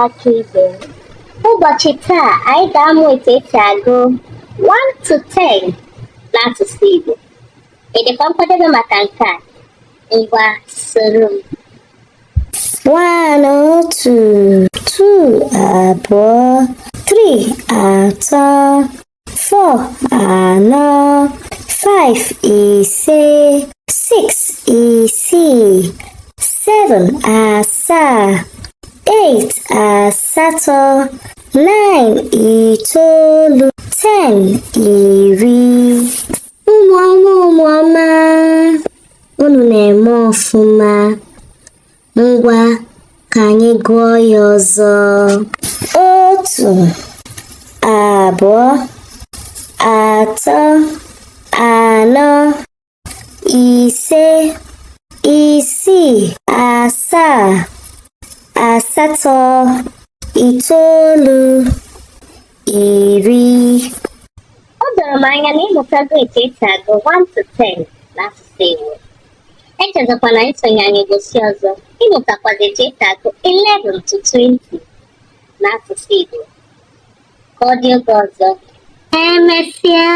Ụmụaka ibe m. Ụbọchị taa, anyị ga-amụ etu esi agụ 1 to 10 n'asụsụ Igbo. Ị dịkwa nkwadebe maka nke a? Ngwa, soro m. 1, otu, 2, abụọ, 3, atọ, 4, anọ, 5, ise, 6, isii, 7, asaa, 8, asatọ, 9, itoolu, 10, iri. Ụmụ ọma, ụmụ ọma, unu na-eme ọfụma. Ngwa, ka anyị gụọ ya ọzọ. Otu, abụọ, atọ, anọ, ise, isii, asaa, asatọ, itoolu, iri. O doro m anya na ị mụtago etu esi agụ 1 to 10 n'asụsụ Igbo. Echezọkwana isonye anyị ụbọchị ọzọ ịmụtakwazi etu esi agụ 11 to 20 n'asụsụ Igbo. Ka ọ dị oge ọzọ. Emesịa!